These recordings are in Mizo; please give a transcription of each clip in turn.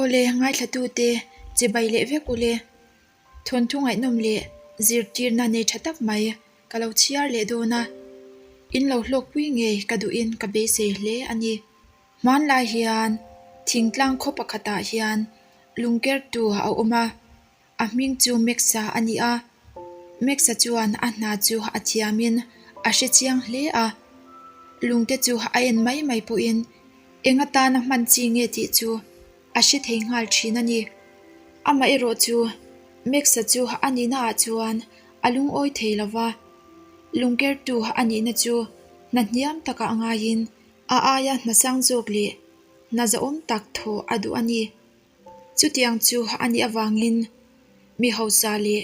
Awle, ngaithlatute, chibai leh vek ule. Thawnthu ngaihnawm leh zirtirna nei tha tak mai ka lo chhiar leh dawn a, in lo hlawkpui ngei ka duhin ka beisei hle a ni. Hmanlai hian thingtlang khaw pakhatah hian lungkertu a awm a, a hming chu Meksa a ni a. Meksa chuan a hna chu a thiamin a hre chiang hle a, lungte chu a en mai mai pawhin eng atana hman chi nge tih chu a hre thei nghal thin a ni. Amaherawh chu Meksa chu a nihnaah chuan a lungawi thei lo va, lungkertu a nihna chu hna hniam takah ngaiin A aia hna sang zawk leh hna zahawm tak thawh a duh a ni. Chutiang chu a nih avangin mi hausa leh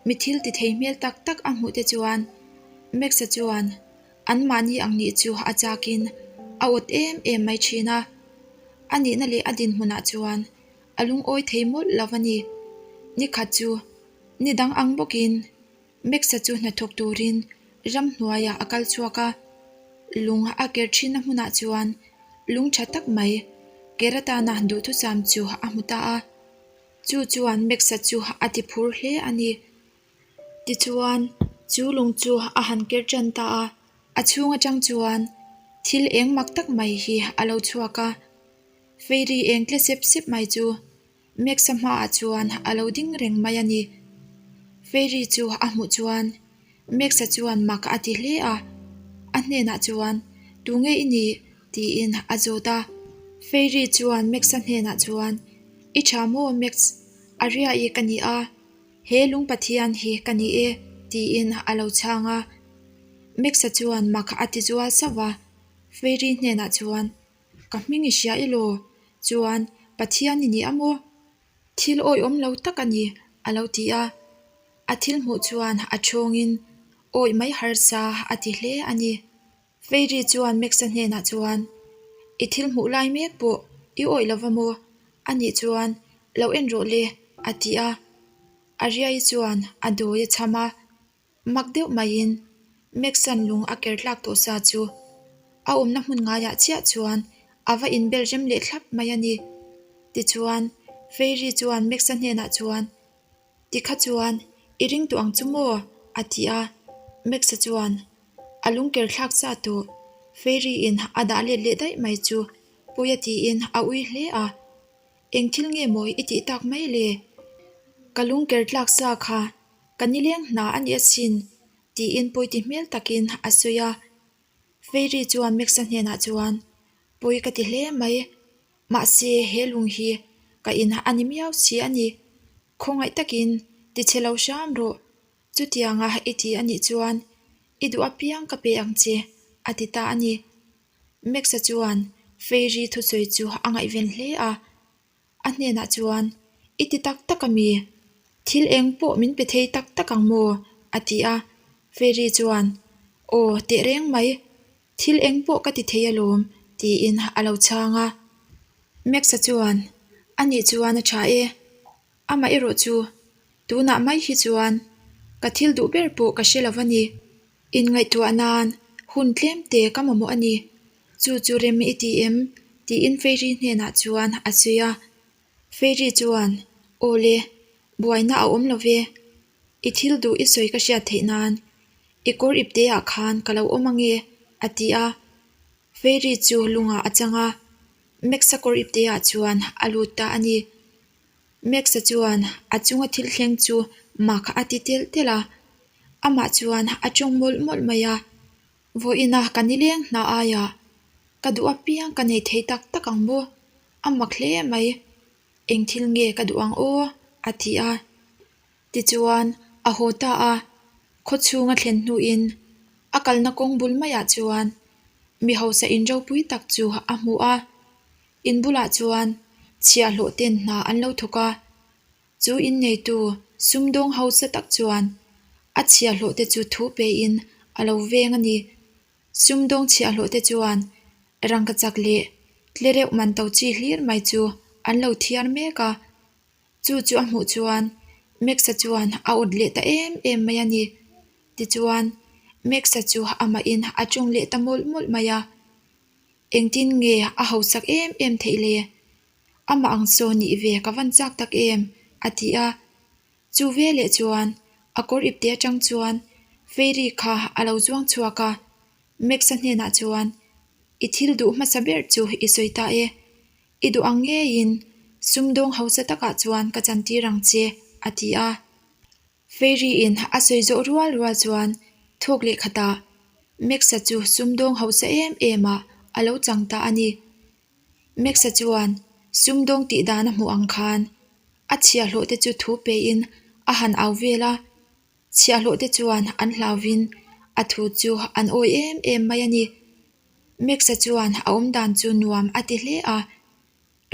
mi thil ti thei hmel tak tak a hmuh te chuan Max-a chuan anmahni ang nih chu a chakin a awt em em mai thin a. A nihna leh a dinhmunah chuan a lungawi thei mawlh lo a ni. Nikhat chu ni dang ang bawkin Max-a chu hnathawk turin ramhnuaiah a kal chhuak a, lung a ker thinna hmunah chuan lung tha tak mai ker atana duhthusam chu a hmu ta a, chu chuan Max-a chu a ti phur hle a ni. Tichuan, chu lung chu a han ker tan ta a, a chhung atang chuan thil eng mak tak mai hi a lo chhuak a, fairy eng tle sep sep mai chu Max-a hmaah chuan a lo ding reng mai a ni. Fairy chu a hmuh chuan Max-a chuan mak a ti hle a, a hnenah chuan, Tu nge i nih? tiin a zawt a. Fairy chuan Max-a hnenah chuan, I tha maw Max? Aria-i ka ni a, he lung Pathian hi ka ni e, tiin a lo chhang a. Max-a chuan mak a ti zual sauh a, Fairy hnenah chuan, Ka hming i hria elaw? Chuan, Pathian i ni a maw? Thil awihawm lo tak a ni, a lo ti a. A thil hmuh chuan a thawngin awih mai harsa a ti hle a ni. Fairy chuan Max-a hnenah chuan, I thil hmuh lai mek pawh i awih lo va maw? A nih chuan, lo en rawh le, a ti a. Ariai chuan a dawi a chham a. Mak deuh maiin Max-a'n lung a ker tlak tawh sa chu a awmna hmun ngaiah chiah chuan a va inbel rem leh thlap mai a ni. Tichuan, Fairy chuan Max-a hnenah chuan, Tikha chuan i ring tawh ang chu maw? a ti a. Max-a chuan a lung ker thlak sa tawh Fairy-in a dah let leh daih mai chu pawi a tiin a ui hle a. Eng thil nge maw i tih tak mai le? Ka lung ker tlak sa kha Ka nileng hna a ni asin, tiin pawiti hmel takin a sawi a. Fairy chuan Max-a hnenah chuan, Pawi ka ti hle mai, mahse he lung hi ka in a ni miau si a ni. Khawngaih takin ti chhe lo hram rawh, chutianga i ti a nih chuan i duh apiang ka pe ang che, a ti ta a ni. Max-a chuan Fairy thusawi chu a ngaihven hle a. A hnenah chuan, I ti tak tak a mi? Thil eng pawh min pe thei tak tak ang maw? a ti a. Fairy chuan, Aw, teh reng mai. Thil eng pawh ka ti thei alawm, tiin a lo chhang a. Max-a chuan, A nih chuan a tha e. Amah erawh chu, tunah mai hi chuan ka thil duh ber pawh ka hre lo va ni. Inngaihtuah nan hun tlem te ka mamawh a ni. Chu chu rem i ti em? tiin Fairy hnenah chuan a sawi a. Fairy chuan, Aw le, buaina a awm lo ve. I thil duh i sawi ka hriat theih nan i kawr ipte ah khan ka lo awm ange, a ti a. Fairy chu lungah a chang a, Max-a kawr ipte ah chuan a lut ta a ni. Max-a chuan a chunga thil thleng chu mak a ti telh telh a, amah chuan a tawng mawlh mawlh mai a. Vawiina ka nileng hna aiah ka duh apiang ka nei thei tak tak ang maw? A mak hle mai. Eng thil nge ka duh ang aw? a ti a. Tichuan, a haw ta a, khaw chhung a thlen hnuin a kalna kawng bul maiah chuan mi hausa in ropui tak chu a hmu a. In bulah chuan chhiahhlawh ten hna an lo thawk a, chu inneitu sumdawng hausa tak chuan a chhiahhlawh te chu thu pein a lo veng a ni. Sumdawng chhiahhlawh te chuan rangkachak leh tlereuh man to chi hlir mai chu an lo thiar mek a, chu chu a hmuh chuan Max-a chuan a awt leh ta em em mai a ni. Tichuan, Max-a chu amahin a tawng leh ta mawlh mawlh mai a. Engtin nge a hausak em em theih le? Amah ang saw nih ve ka van chak tak em? a ti a. Chu veleh chuan a kawr ipte atang chuan Fairy kha a lo zuang chhuak a, Max-a hnenah chuan, I thil duh hmasa ber chu i sawi ta e. I duh ang ngeiin sumdawng hausa takah chuan ka chantir ang che, a ti a. Fairy-in a sawi zawh rual rual chuan thawk leh khatah Max-a chu sumdawng hausa em em ah a lo chang ta a ni. Max-a chuan sumdawng tih dan a hmuh ang khan a chhiahhlawh te chu thu pein a han au vel a, chhiahhlawh te chuan an hlauvin a thu chu an awi em em mai a ni. Max-a chuan a awmdan chu nuam a ti hle a,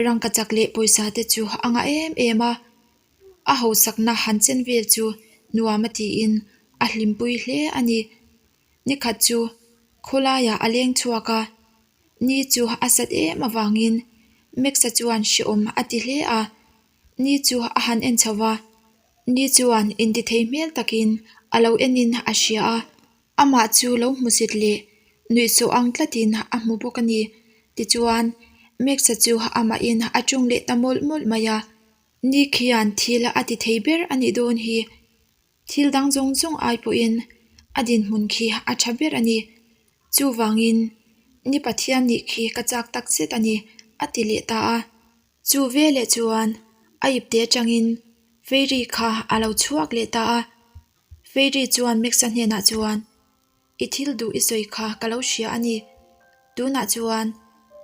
rangkachak leh pawisa te chu a ngah em em a. A hausakna han chen vel chu nuam a tiin a hlimpui hle a ni. Nikhat chu khawlaiah a leng chhuak a, ni chu a sat em avangin Max-a chuan hrehawm a ti hle a, ni chu a han en chho va, ni chuan intithei hmel takin a lo enin a hria a. Amah chu lo hmusit leh nuihsawh ang tlatin a hmu bawk a ni. Tichuan, Max-a chu amahin a ṭawng leh ta mawlh mawlh mai a. Ni khian thil a ti thei ber a nih dawn hi. Thil dang zawng zawng ai pawhin a dinhmun khi a ṭha ber a ni. Chuvangin, Ni Pathian nih khi ka chak tak zet a ni, a ti leh ta a. Chu veleh chuan a ipte atangin Fairy kha a lo chhuak leh ta a. Fairy chuan Max-a hnenah chuan, I thil duh i sawi kha ka lo hria a ni. Tunah chuan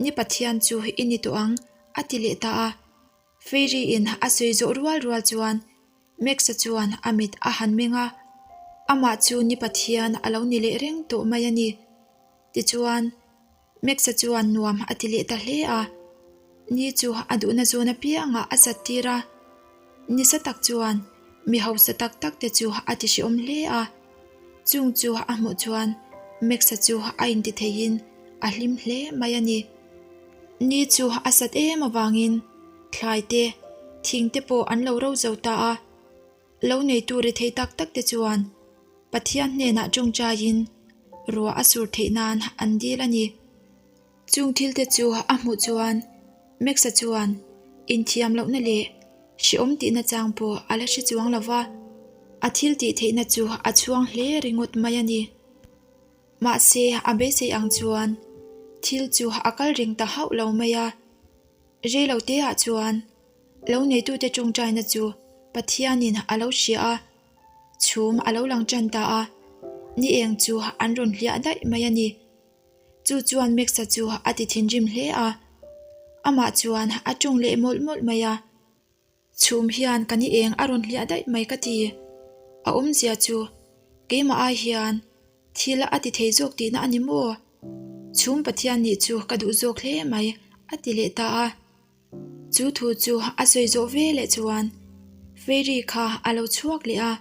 ni Pathian chu i ni tawh ang, a ti leh ta a. Fairy-in a sawi zawh rual rual chuan Max-a chuan a mit a han meng a, amah chu ni Pathian a lo ni leh reng tawh mai a ni. Tichuan, Max-a chuan nuam a ti leh ta hle a, ni chu a duhna zawn apiangah a sat tir a. Nisa tak chuan mi hausa tak tak te chu a ti hrehawm hle a, chung chu a hmuh chuan Max-a chu a inti theiin a hlim hle mai a ni. Ni chu a sat em avangin thlai te, thing te pawh an lo ro zo ta a, lo neitu ri thei tak tak te chuan Pathian hnenah tawngtaiin ruah a sur theih nan an dil a ni. Chung thil te chu a hmuh chuan Max-a chuan inthiam lohna leh hrehawm tihna chang pawh a la hre chuang lo va, a thil tih theihna chu a chhuang hle ringawt mai a ni. Mahse a beisei ang chuan thil chu a kal reng ta hauh lo mai a, reiloteah chuan lo neitute tawngtaina chu Pathianin a lo hria a. Chhum a lo lang tan ta a, ni eng chu an rawn hliah daih mai a ni. Chu chuan Max-a chu a ti thinrim hle a, amah chuan a tawng leh mawlh mawlh mai a. Chhum hian ka ni eng a rawn hliah daih mai ka ti. A awmzia chu keimah ai hian thil a ti thei zawk tihna a ni maw? Chhum Pathian nih chu ka duh zawk hle mai, a ti leh ta a. Chu thu chu a sawi zawh ve leh chuan Fairy kha a lo chhuak leh a,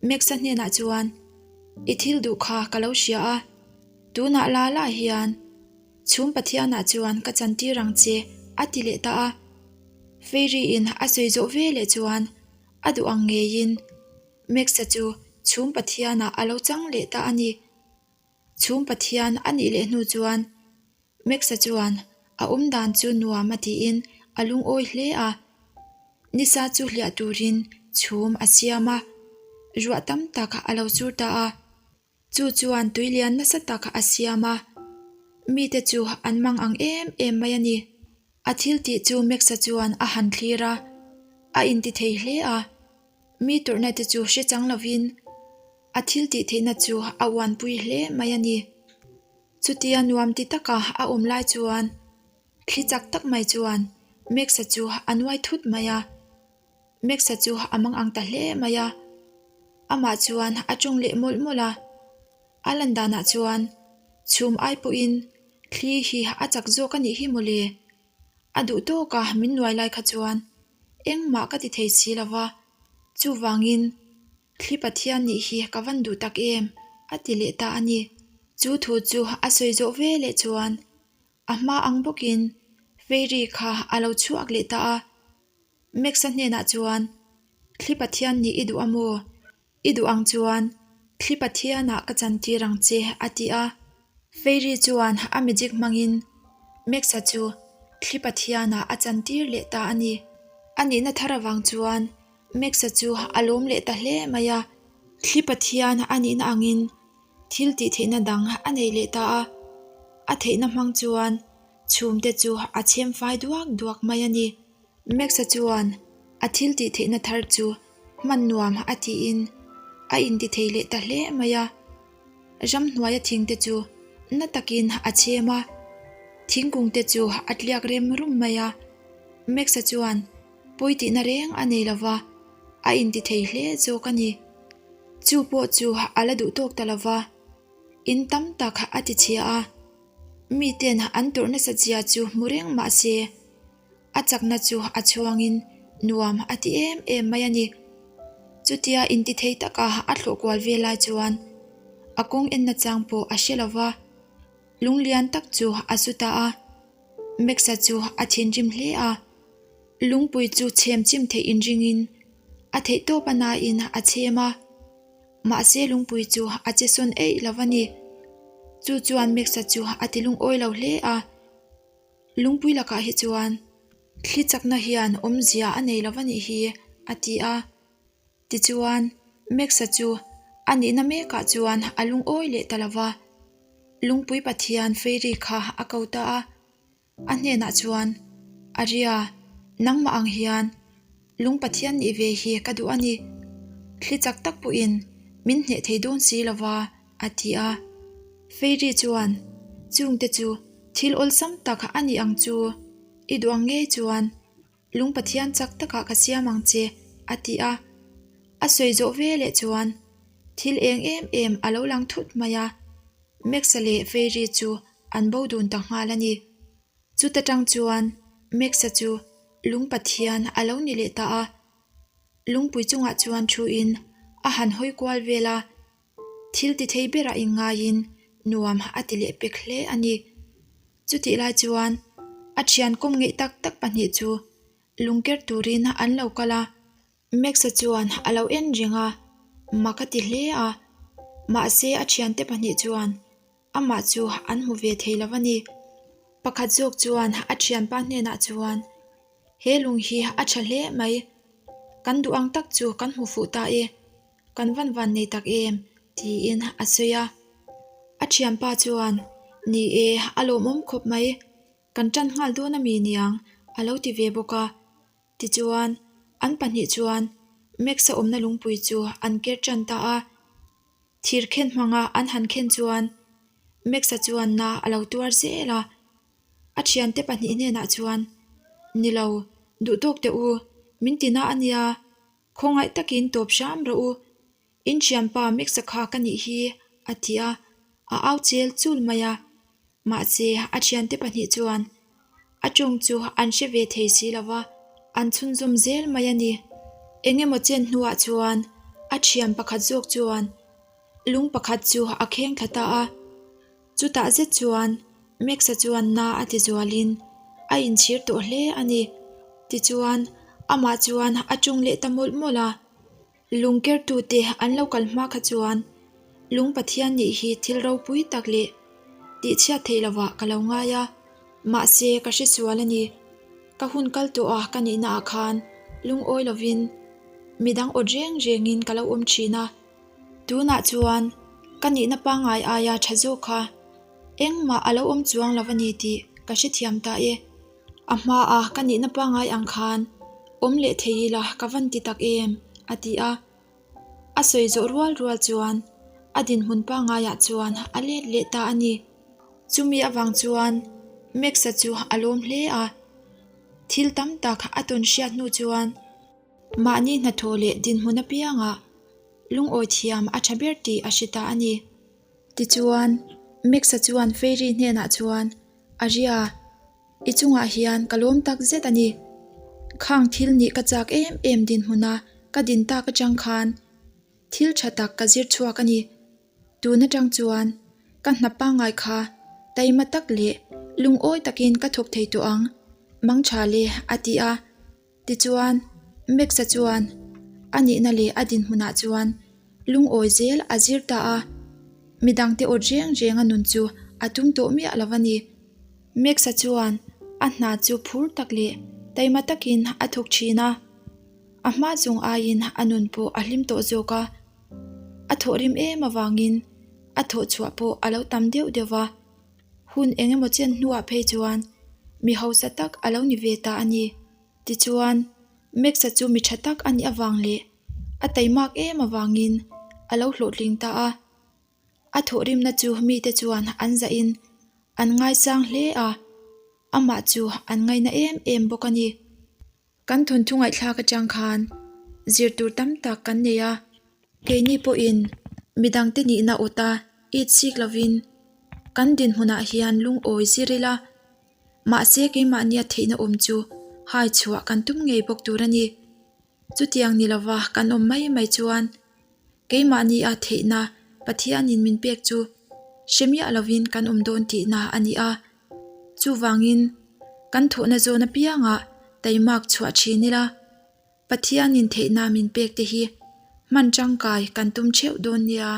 Max-a hnenah chuan, I thil duh kha ka lo hria a, tunah la la hian chhum Pathianah chuan ka chantir ang che, a ti leh ta a. Fairy-in a sawi zawh ve leh chuan a duh ang ngeiin Max-a chu chhum Pathianah a lo chang leh ta a ni. Chhum Pathian a nih leh hnu chuan Max-a chuan a awm dan chu nuam a tiin a lungawi hle a. Nisa chu hliah turin chhum a siam a, ruah tam tak a lo chur ta a. Chu chuan tui lian nasa tak a siam a, mite chu an mang ang em em mai a ni. A thil tih chu Max-a chuan a han thlir a, a inti thei hle a. Mi tawrhna te chu hre chang lovin a thil tih theihna chu a uanpui hle mai a ni. Chutia nuam ti taka a awm lai chuan thli chak tak mai chuan Max-a chu a nuai thut mai a. Max-a chu a mang ang ta hle mai a. Amah chuan a tawng leh mawlh mawlh a. A lan danah chuan chhum ai pawhin thli hi a chak zawk a nih hi mawle. A duh tawka min nuai lai kha chuan engmah ka ti thei si lo va, chuvangin Thli Pathian nih hi ka van duh tak em? a ti leh ta a ni. Chu thu chu a sawi zawh ve leh chuan a hma ang bawkin Fairy kha a lo chhuak leh ta a. Max-a hnenah chuan, Thli Pathian nih i duh a maw? I duh ang chuan Thli Pathianah ka chantir ang che, a ti a. Fairy chuan a magic hmangin Max-a chu. Thli Pathianah a chantir leh ta a ni. A nihna thar avang chuan Max-a chu a lawm leh ta hle mai a. Thli Pathian a nihna angin thil tih theihna dang a nei leh ta a. A theihna hmang chuan chhumte chu a chhem fai duak duak mai a ni. Max-a chuan a thil tih theihna thar chu hman nuam a tiin a inti thei leh ta hle mai a. Ramhnuaia thingte chu na takin a chhem a, thingkungte chu a tliak rem rum mai a. Max-a chuan pawi tihna reng a nei lo va, a inti thei hle zawk a ni. Chu pawh chu a la duh tawk ta lo va, in tam tak a ti chhia a. Miten an tawrh nasat zia chu hmu reng mah se, A chakna chu a chhuangin nuam a ti em em mai a ni. Chutia intithei taka a thlawh kual ve lai chuan a kawng enna chang pawh a hre lo va, lung lian tak chu a zu ta a. Max-a chu a thinrim hle a, lungpui chu chhem chim theih inringin a theihtawp a nain a chhem a, mahse lungpui chu a che sawn eih lo a ni. Chu chuan Max-a chu a ti lungawi lo hle a. Lungpui lakah hi chuan thli chakna hian awmzia a nei lo va nih hi, a ti a. Tichuan, Max-a chu a nihna mekah chuan a lungawi leh ta lo va. Lungpui Pathian Fairy kha a ko ta a. A hnenah chuan, Aria, nangmah ang hian Lung Pathian nih ve hi ka duh a ni. Thli chak tak pawhin min hneh thei dawn si lo va, a ti a. Fairy chuan, Chungte chu thil awlsam tak a ni ang chu. I duh ang ngei chuan Lung Pathian chak takah ka siam ang che, a ti a. A sawi zawh ve leh chuan thil eng em em a lo lang thut mai a. Max-a leh Fairy chu an bo dun ta nghal a ni. Chuta tang chuan Max-a chu lung pathian a lo ni leh ta a. Lungpui chungah chuan thuin a han hawi kual vel a, thil ti thei berah inngaiin nuam a ti leh pek hle a ni. Chutih lai chuan a thian kawm ngeih tak tak pahnih chu lungker turin an lo kal a. Max-a chuan a lo en reng a, mak a ti hle a. Mahse a thiante pahnih chuan amah chu an hmu ve thei lo a ni. Pakhat zawk chuan a thianpa hnenah chuan, He lung hi a tha hle mai. Kan duh ang tak chu kan hmu fuh ta e. Kan van van nei tak em? tiin a sawi a. A thianpa chuan, Ni e, a lawmawm khawp mai. Kan tan nghal dawn a mi niang a lo ti ve bawk a. Tichuan, an pahnih chuan Max-a awmna lungpui chu an ker tan ta a. Thir khen hmanga an han khen chuan Max-a chuan na a lo tuar zel a. A thiante pahnih hnenah chuan, Ni lo, duh tawk teh u, min ti na a nia, khawngaih takin tawp hram rawh u. In thianpa Max-a kha ka nih hi, a ti a, a au chel chul mai a. Mahse, a thiante pahnih chuan a tawng chu an hre ve thei si lo va, an chhunzawm zel mai a ni. Eng emaw chen hnuah chuan a thian pakhat zawk chuan lung pakhat chu a kheng thla ta a. Chutah zet chuan Max-a chuan na a ti zualin a inchhir tawh hle a ni. Tichuan, amah chuan a tawng leh ta mawlh mawlh a. Lungkertute an lo kal hma kha chuan lung Pathian nih hi thil ropui tak leh tihchhiat theih lovah ka lo ngai a, mahse ka hresual a ni. Ka hun kal tawh a ka nihna ah khan lungawi lovin midang awt reng rengin ka lo awm thin a, tunah chuan ka nihna pangngai aia tha zawk kha engmah a lo awm chuang lo a ni tih ka hrethiam ta e. A hmaa ka nihna pangngai ang khan awm leh thei ila ka van ti tak em? a ti a. A sawi zawh rual rual chuan a dinhmun pangngaiah chuan a let leh ta a ni. Chumi avang chuan Max-a chu a lawm hle a. Thil tam tak a tawn hriat hnu chuan mahni hnathawh leh dinhmun apiangah lungawi thiam a tha ber tih a hre ta a ni. Tichuan, Max-a chuan Fairy hnenah chuan, Aria, i chungah hian ka lawm tak zet a ni. Khang thil nih ka chak em em dinhmuna ka din tak atang khan thil tha tak ka zir chhuak a ni. Tun atang chuan ka hna pangngai kha taima tak leh lungawi takin ka thawk thei tawh ang, mangtha le, a ti a. Tichuan, Max-a chuan a nihna leh a dinhmunah chuan lungawi zel a zir ta a, midangte awt reng reng a nun chu a tum tawh miah lo a ni. Max-a chuan a. A hna chu phur tak leh taima takin a thawk thin a, a hma chung aiin a nun pawh a hlim tawh zawk a. A thawhrim em avangin a thawh chhuah pawh a lo tam deuh deuh va, hun eng emaw chen hnuah phei chuan mi hausa tak a lo ni ve ta a ni. Tichuan, Max-a chu mi tha tak a nih avang leh a taimak em avangin a lo hlawhtling ta a. A thawhrimna chu mite chuan an zahin an ngaisang hle a, amah chu an ngaina em em bawk a ni. Kan thawnthu ngaihthlak atang khan zir tur tam tak kan nei a, keini pawhin midangte nihna awta it sik lovin kan dinhmunah hian lungawi zir ila, mahse keimahnia theihna awm chu hai chhuah kan tum ngei bawk tur a ni. Chutiang ni lova kan awm mai mai chuan Keimahnia theihna Pathianin min pek chu hre miah lovin kan awm dawn tihna a ni a. Chuvangin, kan thawhna zawn apiangah taimak chhuah thin ila, Pathianin theihna min pek te hi hman tangkai kan tum theuh dawn nia.